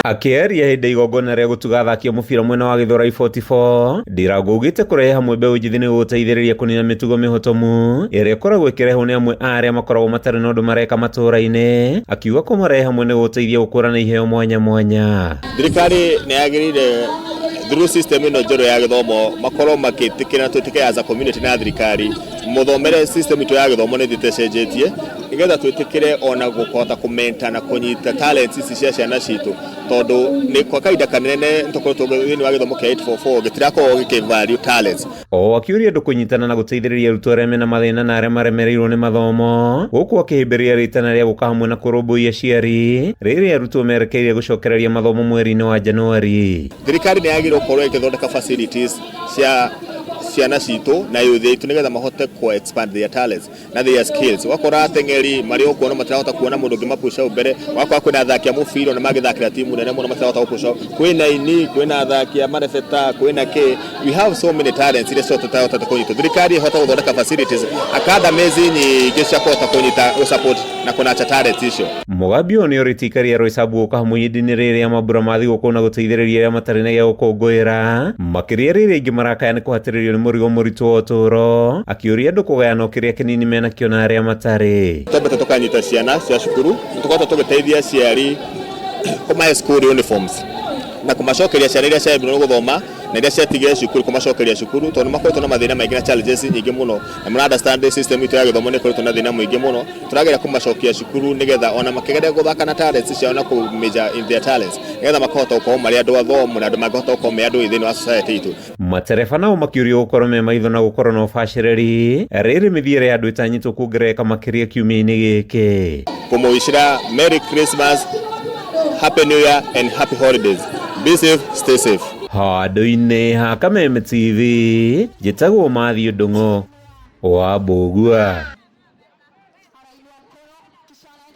Akĩaria hĩndĩ ya igongona rĩa gũtuga athaki a mũbira mwena wa Gĩthũrai 44, Ndirango augĩte kũrehe hamwe mbeũ njĩthĩ nĩ gũgũteithĩrĩria kũnina mĩtugo mĩhotomu ĩrĩa ĩkoragwo ĩkĩrehwo nĩ amwe a arĩa makoragwo matarĩ na ũndũ mareka matũũra-inĩ, akiuga kũmarehe hamwe nĩ gũgũteithia gũkũrana iheo mwanya mwanya. Thirikari nĩ yagĩrĩire through system ĩno njerũ ya gĩthomo makorwo makĩtĩkĩra na twĩtĩkĩre as a community na thirikari mũthomere system itũ ya gĩthomo nĩ ĩthiĩte ĩcenjetie nĩgetha twĩtĩkĩre ona gũkota kũmenta na kũnyita talents ici cia ciana citũ, tondũ nĩ kwa kahinda kanene nĩtũkoretwo thĩinĩ wa gĩthomo kĩa 844 gĩtirakorwo gĩkĩ value talents. O akĩũria andũ kũnyitana na gũteithĩrĩria arutwo arĩa mena mathĩna na arĩa maremereirwo nĩ mathomo, gũkũ akĩhĩmbĩria rĩtana rĩa gũka hamwe na kũrũmbũiya aciari rĩrĩa arutwo merekeire gũcokereria mathomo mweri-inĩ wa Januari. Thirikari nĩ yagĩrĩirwo gũkorwo ĩgĩthondeka facilities cia ciana citũ na youth itũ nĩgetha mahote ku expand their talents na their skills. Ũgakora ateng'eri marĩ o kuo no matirahota kuona mũndũ ũngĩ mapusha hau mbere. Ũgakora kwĩna athaki a mũbira ona mangĩthakĩra timu nene mũno matirahota gũpusha. Kwĩna aini, kwĩna athaki a marebeta, kwĩna kĩ. We have so many talents iria ciothe tũtahotete kũnyitwo. Thirikari ĩhote gũthondeka facilities, academies nyingĩ cia kũhota kũnyita, gũ support na kũnurture talents icio. Mũgambi ũyũ nĩ ũrĩtie aikari a Roysambu gũka hamwe ihinda-inĩ rĩrĩ rĩa mambura ma thigũkũ na gũteithĩrĩria arĩa matarĩ na gĩa gũkũngũĩra, makĩria rĩrĩa aingĩ marakaya nĩ kũhatĩrĩrio nĩ mũrigo mũritũ wa ũtũũro, akĩũria andũ kũgayana o kĩrĩa kĩnini menakĩo na arĩa matarĩ. Twambĩte tũkanyita ciana cia cukuru, tũkoretwo tũgĩteithia aciari kũmahe school uniforms na kũmacokeria ciana iria ciaremirwo nĩ gũthoma na iria ciatigire cukuru, kũmacokeria cukuru, tondũ nĩ makoretwo na mathĩna maingĩ na challenges nyingĩ mũno, na mũra understand system itũ ya gĩthomo nĩ ĩkoretwo na thĩna mũingĩ mũno. Tũrageria kũmacokia cukuru nĩgetha ona makĩgeria gũthaka na talents ciao na kũ major in their talents, nĩgetha makahota gũkorwo marĩ andũ athomu na andũ mangĩhota gũkorwo me andũ thĩinĩ wa society itũ. Matereba nao makĩũrio gũkorwo me maitho na gũkorwo na ũbacĩrĩri rĩrĩ mĩthiĩre ya andũ ĩtanyĩtwo kuongerereka makĩria kiumia-inĩ gĩkĩ. Kũmũwicĩra Merry Christmas, Happy New Year and Happy Holidays. Be safe, stay safe. Handũ-inĩ ha Kameme TV, njĩtagwo Matthew Ndung'u wa Mbũgua.